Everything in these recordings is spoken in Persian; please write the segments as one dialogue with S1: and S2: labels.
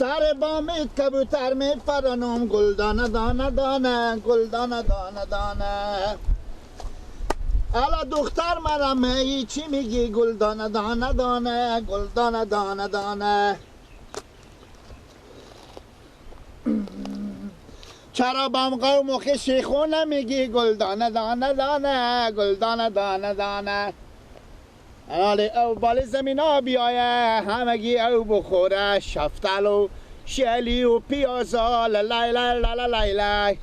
S1: سر بامیت کبوتر می پرانم گل دانه دانه دانه گل دانه دانه دانه. الا دختر مرمه چی میگی گل دانه دانه دانه گل دانه دانه دانه. چرا بام قوم و خشی خونه میگی گل دانه دانه دانه گل دانه دانه دانه. انالی او بالی زمین ها بیایه همگی او بخوره شفتل و شلی و پیازا لای لای لای لای لای.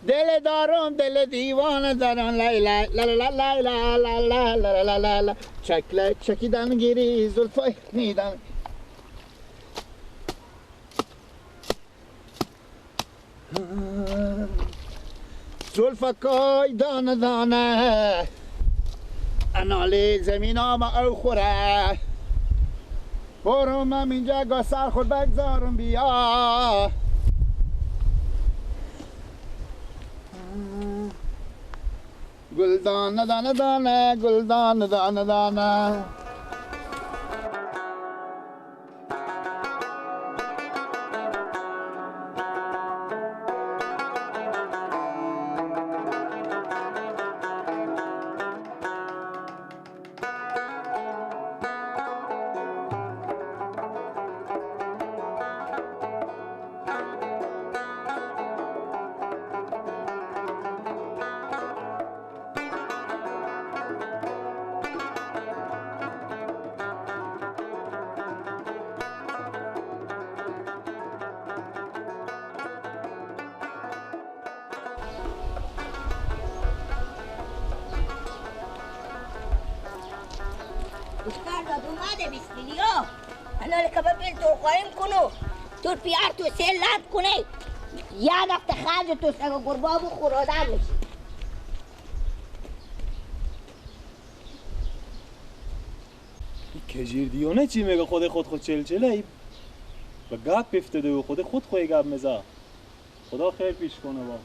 S1: دل دارم دل دیوانه دارم لای لای لای لای لای لای لای لای لای لای. چکله چکیدن گیری زلفای نیدن. زلفکای دانه دانه انالی زمین آما او خوره. برم من اینجا گا سر خود بگذارم بیا. گل دانه دانه دانه گل دانه دانه دانه.
S2: تو سه لب کنه یک هفته خرج تو سگ گربه بخور آدم میشی.
S3: کجیر دیونه چی میگه خود خود خود چل چله به گپ افتاده و خود خود خوی گپ میزه. خدا خیر پیش کنه با.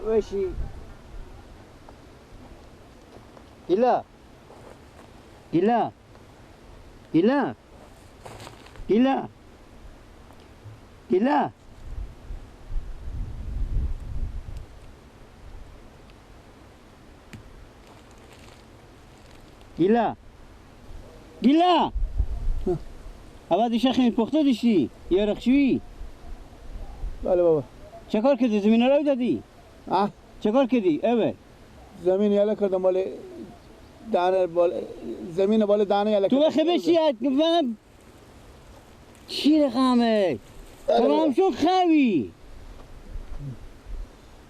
S4: باشی گیلا گیلا گیلا گیلا گیلا. گیلا گیلا. اول دیشه خیلی پخته دیشی یا رخشویی؟
S1: بله بابا.
S4: چه کار کردی؟ زمین رو دادی؟ چه کار کردی؟ اوه
S1: زمین یاله کردم بالا دانه بالا زمین بالا دانه یاله.
S4: تو بخی بشی من چی رقمه؟ تمام شو خوی.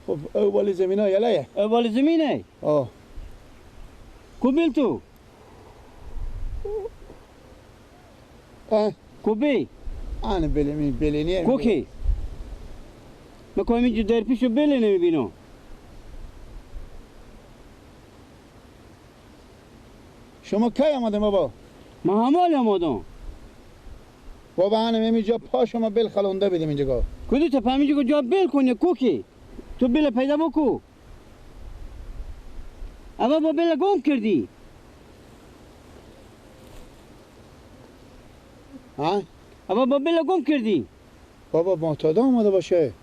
S1: خب او بالا زمین ها یاله.
S4: او بالا زمینه؟
S1: آه.
S4: کو بیل تو؟ کو بی؟
S1: آن بلی بلینیه.
S4: کو کی؟ من که اینجا در پیشو بله نمیبینم.
S1: شما کی آمدم بابا؟
S4: من همال آمدم.
S1: بابا انم اینجا پا شما بل خلونده بدیم اینجا.
S4: کدی تو پا جا بل کنی کوکی؟ تو بل پیدا بکو. اول با بل گم کردی.
S1: ها؟
S4: اول با بل گم کردی.
S1: بابا معتاده آمده باشه.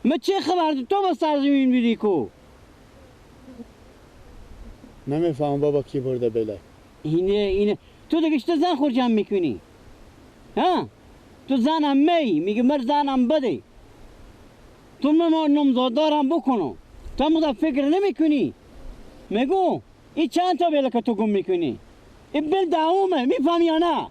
S4: من چه خبر تو با سرزمین بیدی کو؟
S1: نمیفهم بابا کی برده بله.
S4: اینه تو دیگه چطور زن خور جمع میکنی؟ ها؟ تو زنم می میگه مر زنم بده. تو من نامزادارم بکنم. تو هم فکر نمیکنی. میگو این چند تا بله که تو گم میکنی؟ این بل دعومه میفهمی یا نه؟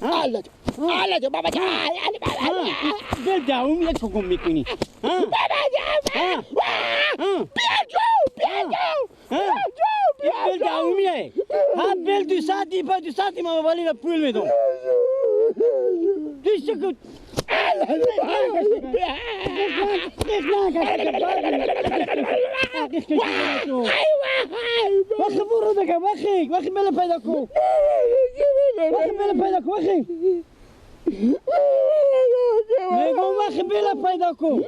S1: الله الله بابا جان
S4: بل دعوم یک گم میکنی.
S1: بابا جان بیا جو بیا جو بیا جو
S4: بل دعومیه. ها بل دو ساعتی پا دو ساعتی ما بالی پول میدم. توش تو وخی برو دیگه وخی وخی بله پیدا کن وخی بله پیدا کن وخی میگم وخی بله پیدا کن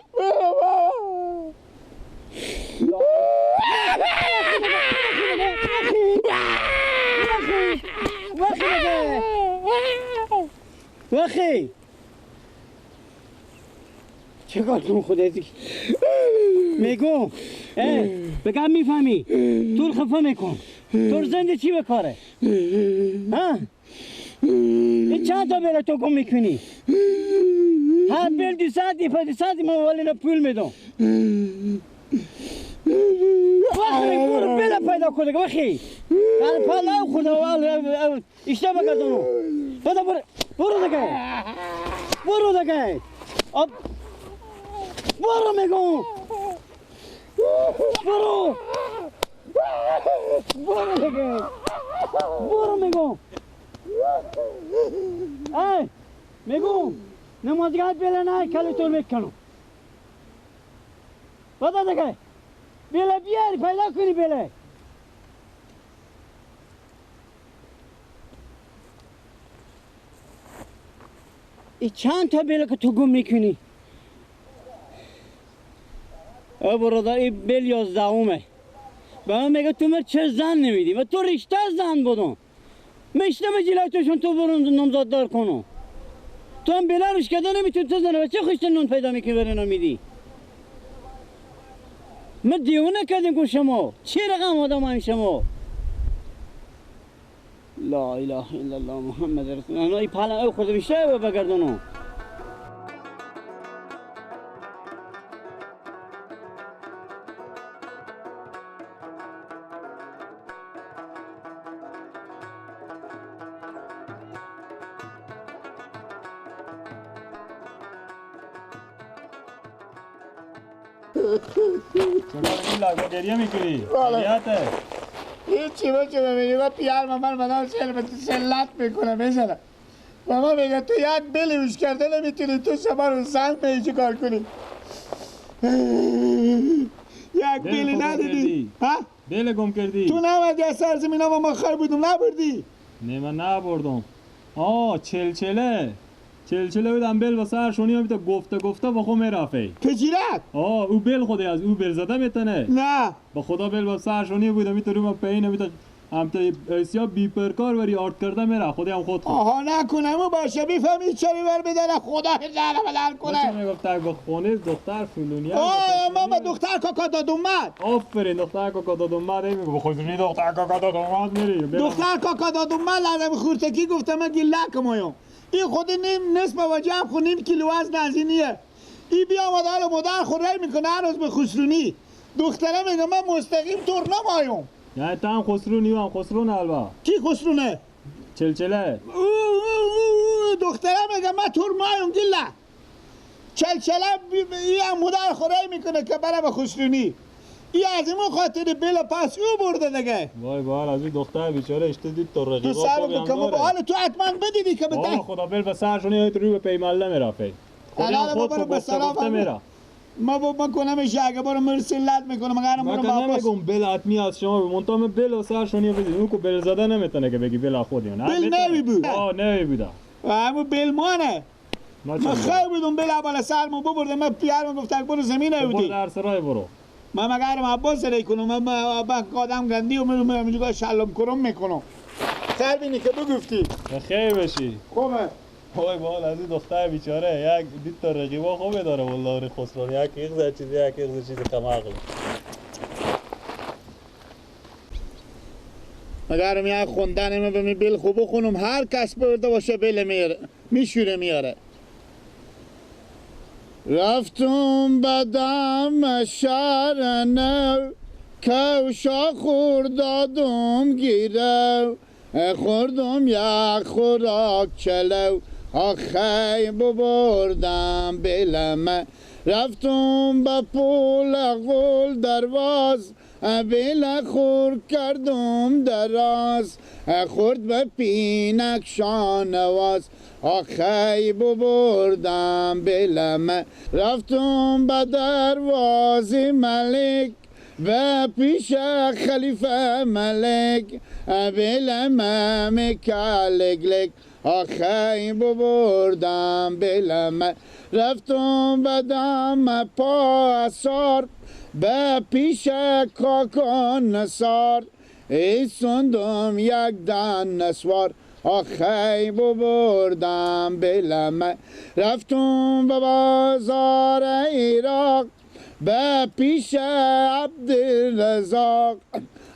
S4: وخی چه کار کنم خدایزی میگم بگم میفهمی تو خفه میکن تو زنده چی بکاره ها این چند تا بله تو گم میکنی هر بل 200 200 من ولی پول میدم وخی برو بله پیدا کن دیگه وخی پلا خورده اشتباه بگردونو بده برو برو دیگه برو دیگه برو میگم برو برو دیگه برو میگم ای میگم نمازگاه بله نه کلی تو میکنم بده دیگه بله بیاری پیدا کنی بله ای چند تا بله که تو گم میکنی او برادر این بل 11مه به من میگه تو مر چه زن نمیدی و تو رشته زن بودم میشنم جلوی توشون تو برون نامزاد دار کنم تو هم بلا روش کرده نمیتونی تو زنه و چه خوشت نون پیدا میکنی برای میدی من دیوانه کردیم که شما چه رقم آدم هم شما لا اله الا الله محمد رسول الله این پلن او خود بیشتر بگردانو
S3: چرا گریه میکنی؟ گریه‌ته
S1: هیچی بچه ببینی با پیار من مدام سلت میکنه میزنه ماما میگه تو یک بلی وش کرده نمیتونی تو شما رو زن میگی چی کار کنی یک بلی ندیدی ها؟
S3: بله گم کردی
S1: تو نمدی از سرزمین ها ما خواهی بودم نبردی؟
S3: نه من نبردم آه چلچله چلچله بودم بل و سرشونی هم گفته گفته با خود میرفه
S1: تجیرت؟
S3: آه او بل خودی از او بل زده میتونه
S1: نه
S3: با خدا بل با سرشونی بودم میتونه رو پایین میتونه هم تا اسیا بی پرکار وری آرت کرده میره خودی هم خود خود
S1: آها نکنم او باشه میفهمی چه بر بدن خدا در بدل کنه
S3: میگفت با خونه دختر فلونی
S1: آه ما با دختر کاکا داد اومد
S3: آفرین دختر کاکا داد اومد میگه خودونی دختر کاکا داد اومد میری
S1: دختر کاکا داد اومد لازم خورتکی گفتم من گلک مایم این خود نیم نصف وجه خود نیم کیلو از نزینیه این بیا مادر مادر خود رای میکنه هر روز به خسرونی دختره میگه من مستقیم تور نمایم
S3: یعنی تا هم خسرونی و هم خسرون البا
S1: کی خسرونه؟
S3: چلچله
S1: او او دختره میگه من تور مایم گله چلچله این هم مادر خود رای میکنه که بره به خسرونی این از این خاطر بلا پس او برده دیگه
S3: وای وای از این دختر بیچاره اشته دید تو رقیبا
S1: تو سر بکن حالا تو حتما بدیدی که بده
S3: خدا بل به سرشونی های روی به پیمله میرفه
S1: خدا خود گفته گفته میره ما با ما کنم اگه برو مرسلت میکنم مگر برو
S3: ما نمیگم بل حتمی از شما منتها من بل و سرشونی بدید اون که بل زده نمیتونه که بگی بل خودی نه
S1: بل نوی بود
S3: آه نوی بوده
S1: همون بل مانه من خیلی بودم بل بالا سرمو ببردم من پیارم گفت برو زمین بودی
S3: برو در سرای برو
S1: من مگرم عباس ری کنم من قدم گندی و من اینجا شلم کرم میکنم خیر بینی که بگفتی
S3: خیر بشی
S1: خوبه
S3: وای بال از این دختر بیچاره یک دید تا رقیبا خوبه داره والله خسرو یک ایغز چیزی یک ایغز چیزی کم عقل
S1: مگرم یک خوندن ما به می بیل خوب بخونم هر کس برده باشه بیل میاره میشوره میاره رفتم بدم شهر نو کوشا خوردادم گیرو خوردم یک خوراک چلو آخی ببردم بلمه رفتم به پول غول درواز بیل خور کردم دراز خورد به پینک شانواز آخی ببردم بیلم رفتم به درواز ملک به پیش خلیفه ملک بیلم میکلگلک آخی ببردم بیلم رفتم به دم پاسار به پیش کاکان نصار ایسوندم یک دن نسوار آخی ببردم بیلم رفتم به بازار عراق به پیش عبدالرزاق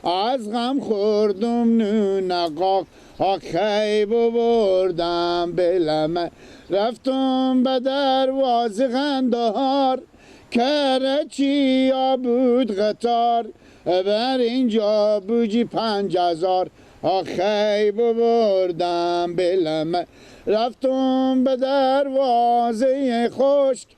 S1: از غم خوردم نون قاق آخی ببردم بیلم رفتم به درواز قندهار کرچی بود قطار بر اینجا بوجی 5000 آخی ببردم بیلم رفتم به دروازه خشک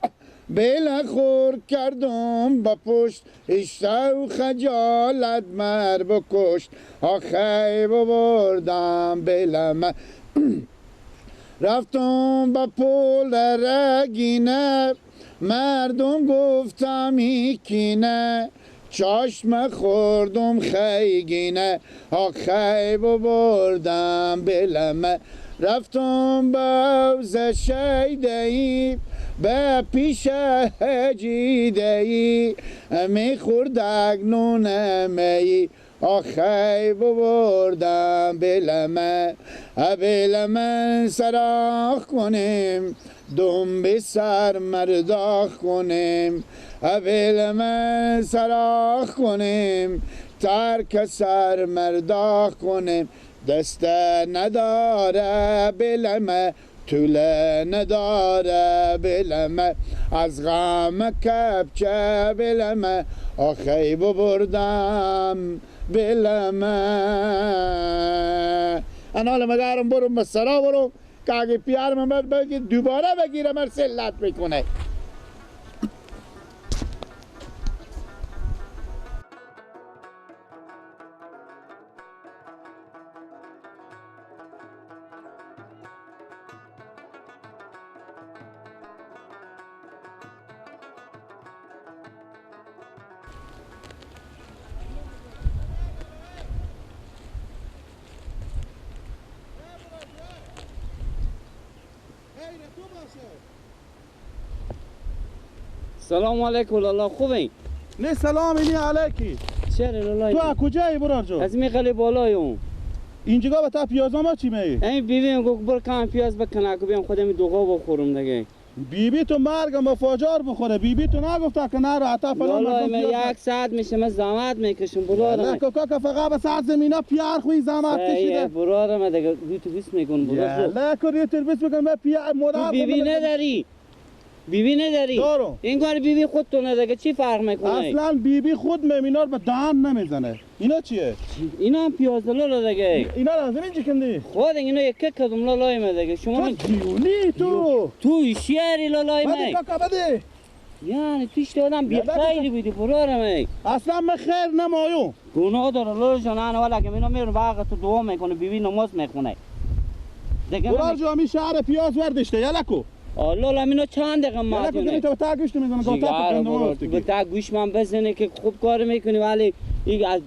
S1: بیل خور کردم با پشت اشته و خجالت مر بکشت آخی ببردم بیلم رفتم با پول رگینه مردم گفتم ایکینه چشم خوردم خیگینه آخی ببردم بیلم رفتم به حوض شیده‌ای به پیش هجیده‌ای میخوردک نون می آخی ببردم بیلم بیلم سراخ کنیم دم به سر مرداخ کنیم بیلم سراخ کنیم ترک سر مرداخ کنیم دست نداره بیلم طوله نداره بیلم از غم کپچه بیلم آخی ببردم بیلم انا مگرم برم به سرا برم که اگه پیار من بگیر دوباره بگیرم هر سلت میکنه.
S4: سلام علیکم لالا، خوبی؟
S5: نه سلام اینی علیکی.
S4: چرا لالا؟
S5: تو از کجایی برار جو؟
S4: از میخلی بالای
S5: اینجا به تا پیازا ما چی می؟
S4: این بیبی گفت بر کم پیاز بکنه که بیام خودم دوغا بخورم دیگه.
S5: بیبی تو مرگم با فاجار بخوره. بیبی تو نگفته که نه عطا فلان.
S4: لالا من یک ساعت میشه من زحمت میکشم برارم.
S5: نه کاکا فقط به ساعت زمینا پیار خوی زحمت کشیده.
S4: برارم دیگه روی تو بیس میکن برار.
S5: نه که روی تو بیس میکن من پیار مدار.
S4: بیبی نداری. بیبی نداری؟
S5: دارم.
S4: این کار بیبی خود تو نداره چی فرق میکنه؟
S5: اصلا بیبی خود میمینا رو به دهن نمیزنه. اینا چیه؟
S4: اینا هم پیاز لالا دیگه.
S5: اینا رو از اینجا کندی؟
S4: خود اینا یک کدوم لالای ما دیگه. شما
S5: تو دیونی تو.
S4: تو شیری لالای ما.
S5: بده کاکا بده.
S4: یعنی توش آدم بی خیری بودی برارم ای.
S5: اصلا من خیر نمایو.
S4: گناه داره لالا جان. انا والا که اینا میرن باغ تو دعا میکنه بیبی نماز میخونه.
S5: دیگه برار جامی شهر پیاز وردشته یلکو.
S4: لالا اینو چند دقیقه مادونه
S5: یلکو تو تا گوشت میزنه گاتا تو
S4: تا گوش من بزنه که خوب کار میکنی ولی این از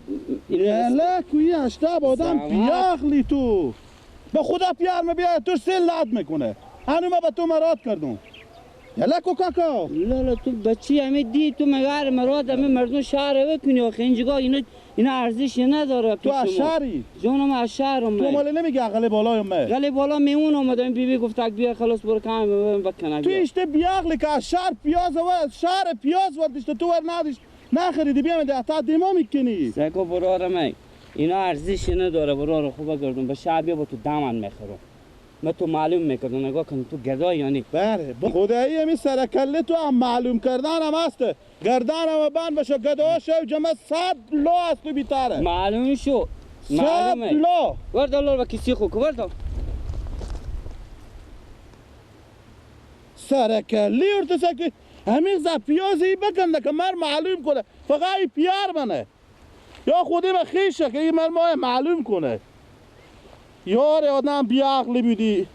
S5: یلکو این اشتاب آدم بیاغلی تو به خدا پیار می بیا تو سه لات میکنه هنو ما به تو مراد کردم یلکو کاکا.
S4: لالا تو بچی همه دی تو مگر مراد همه مردم شهر بکنی آخه اینجا اینا ارزش نداره.
S5: تو از شهری؟
S4: جانم از شهرم.
S5: تو مال نمیگی عقل بالای من؟
S4: غلی بالا میمون اومدم بیبی گفت بیا خلاص برو کم بکنه.
S5: تو اشته بیاغلی که از شهر پیاز و از شهر پیاز وردشته تو ور نداشت نخریدی بیا من تا دیما میکنی.
S4: سگو برارم اینا ارزش نداره برار خوب گردم به شهر بیا با تو دامن میخورم. من تو معلوم میکردم نگاه کن تو گدای یعنی.
S5: بله خدایی همی سرکله تو هم معلوم کردن هم هست گردن هم بند بشه گدا شو جمع 100 لو از تو بیتره.
S4: معلوم شو
S5: 100 لو
S4: ورد الله با کسی خو ورد
S5: سرکله ورته سکه همین ز پیازی بکنده که مر معلوم کنه فقط پیار منه. یا خودی به خیشه که این ماه معلوم کنه. یار آدم بیعقلی بودی.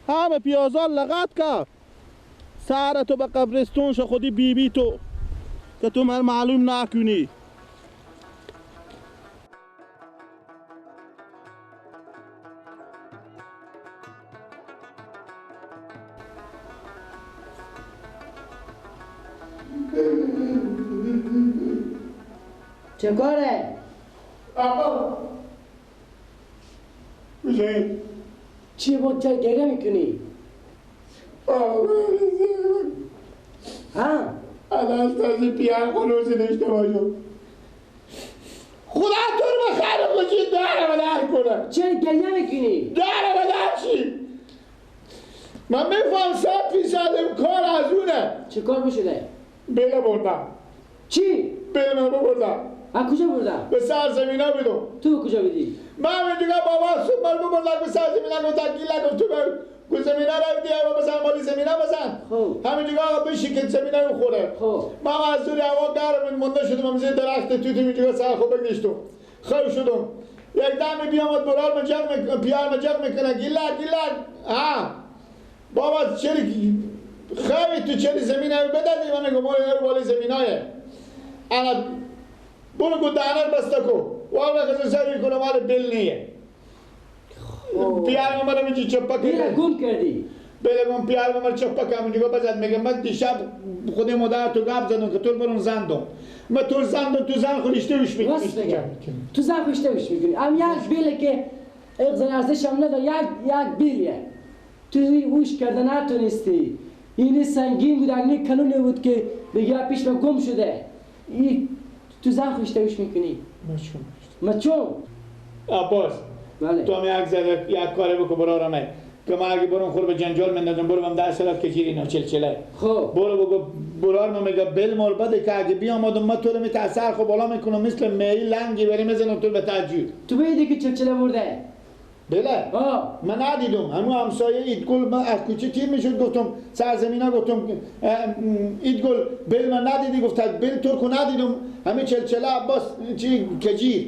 S5: همه پیازا لغت کرد. سر تو به قبرستون شو خودی بی بی تو که تو من معلوم نکنی.
S4: چه کاره؟
S1: آقا حسین
S4: چی بود؟ چرا گریه میکنی؟
S1: ها؟ اناستازی پیار خلوصی داشته باشم. خدا تو رو به خیر خوشی داره و در کنه.
S4: چرا گریه میکنی؟
S1: داره و در چی؟ من میفهم 100% کار از اونه.
S4: چه کار بشده؟
S1: بیله بردم.
S4: چی؟
S1: بیله من بردم.
S4: از کجا بردم؟
S1: به سرزمین ها بیدم.
S4: تو کجا بیدی؟
S1: من دیگه بابا صبح من بردم به سرزمین ها گفتم گیله گفت تو به زمین ها رو دیگه و بزن مالی زمین ها بزن.
S4: خب
S1: همین دیگه آقا بشی که زمین ها رو خوره.
S4: خب
S1: من از دور هوا گرم مونده شدم، من زیر درخت توت اینجوری سر خود بگشتم. خیلی شدم. یک دم بیامد برار مجق پیار مجق میکنه گیله گیله. ها بابا چری خیلی تو چری زمین ها بدادی؟ من میگم مالی زمین های انا برو گو دهنر بسته کو والا خزه سری کنه مال بل نیه. پیار من میگه چپا
S4: بیل گم کردی.
S1: بیل گم پیار من چپا کردم میگه بزد میگه من دیشب خود مادر تو گپ زدم که تو برون زندم. من تو زندم تو زن خودش وش میکنی.
S4: تو زن خودش وش میکنی. ام یک بیل که اغزن ارزش هم نداره، یک بیلیه. تو اوش کرده نتونستی. این سنگین بود، این کلونه بود که بگه پیش من گم شده. این تو زن خودش وش میکنی. مچون
S1: عباس
S4: بله.
S1: تو هم یک زده یک کاری بکن برارم که من اگه برون خور به جنجال مندازم برو بم 10 سالت که چیری اینا چلچله.
S4: خب
S1: برو بگو برار من میگه بل مال بده که اگه بیامدم من تو رو میتاثر خب بالا میکنم مثل می لنگی بری میزنم تو به تجوید.
S4: تو بیدی که چلچله برده؟
S1: بله. من ندیدم. همون همسایه ایدگل من از کوچه تیر میشد گفتم سرزمینا گفتم ایدگل بل من ندیدی؟ گفت بل ترکو ندیدم. همین چلچله عباس چی کجیر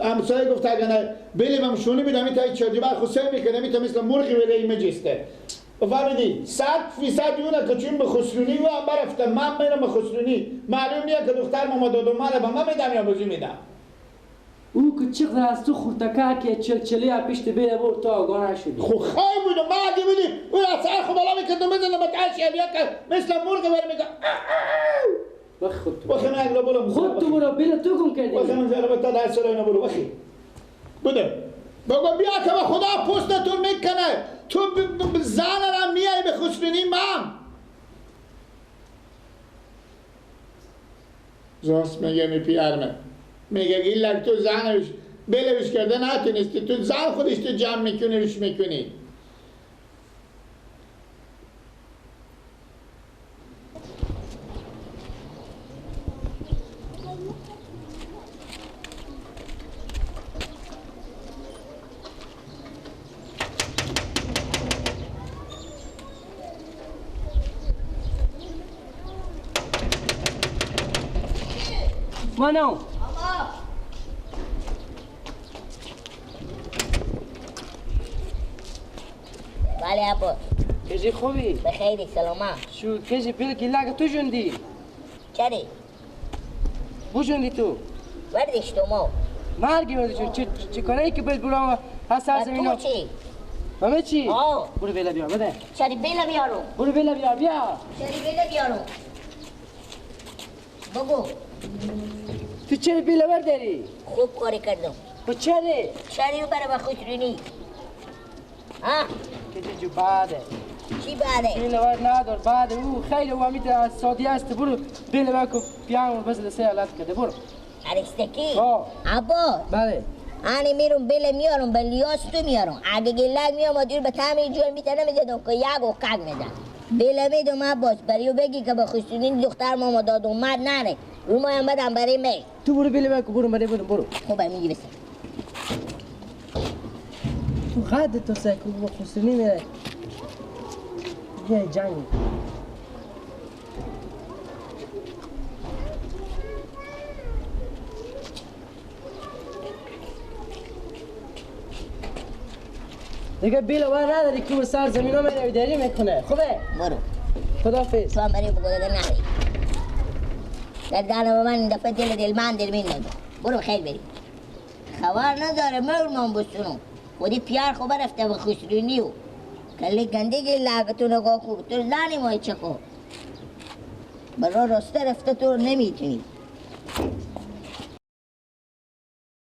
S1: همسایه گفت اگه نه بلی من شونی بیدم این تا چردی بر خود سر میکنه میتا مثل مرغی ولی این مجسته. فهمیدی 100% اونه که چون به خسرونی و برفته من میرم به خسرونی معلوم نیه که دختر ماما دادم من به من میدم یا بزی میدم.
S4: او که چقدر از تو خورتکه که چلچله پیشت بیله برد تا آگاه نشدی.
S1: خب خیلی بودم من اگه بودی اون از سر خود بالا میکردم بزنم به ترش یا که مثل مرغ بر میگه.
S4: وخ خود تو
S1: وخی من اگه برو
S4: خود تو برو بیله تو گم کردی.
S1: وخی من زربه تا 10 سال اینا برو وخی بوده بگو بیا که به خدا پوستتون میکنه تو زن را میای به خسرونی من راست میگه می پیرمه میگه گیلک تو زنش بلوش کرده نتونستی تو زن خودش تو جمع میکنی روش میکنی.
S4: منو
S2: بله عباس
S4: کجی خوبی؟
S2: بخیری سلامت.
S4: شو کجی بیل گیلاگ تو جوندی؟
S2: چری؟
S4: بو جوندی تو؟
S2: وردش تو ما
S4: مرگی وردش چه کنه که بیل برام از سرزمین
S2: تو چی؟
S4: همه چی؟ برو بیل بیار بده.
S2: چری بیل بیارو؟
S4: برو بیل بیار بیا.
S2: چری بیل بیارو؟ بگو
S4: تو چرا بیل برداری؟
S2: خوب کاری کردم.
S4: با چری؟
S2: چری برای با خسرونی. ها؟
S4: کجی جو بعده.
S2: چی بعده؟
S4: بیل ور ندار بعده او خیلی امید از سادی است برو بیل ور کو پیام بس لسه حالت کرده برو.
S2: عرستکی؟ عباس.
S4: بله.
S2: آنی میرم بیل میارم به لیاس تو میارم. اگه گلک میام دور به تعمیر جور میتنم میزدم که یک و کگ میزد. بیل میدم عباس بریو بگی که به خسرونی دختر ماما داد اومد نره. رو ما هم بدم برای می.
S4: تو برو بیل ور کو برو برو برو.
S2: خب میگی بس.
S6: کو قد تو سکو با خسرونی میره یه جنگ. دیگه بیل ور نداری که سر زمین ها میره داری میکنه. خوبه
S2: برو
S6: خدافظ.
S2: تو هم برای بگو دیگه نری در دانم من این دفعه دل دل من دل من ندار. برو خیلی بری خبر نداره مر من بسونم خودی پیار خو برفته به خسرونی و کلی گندگی لاغتو نگاه کو تو زنی مای چه کو برا راسته رفته تو نمیتونی.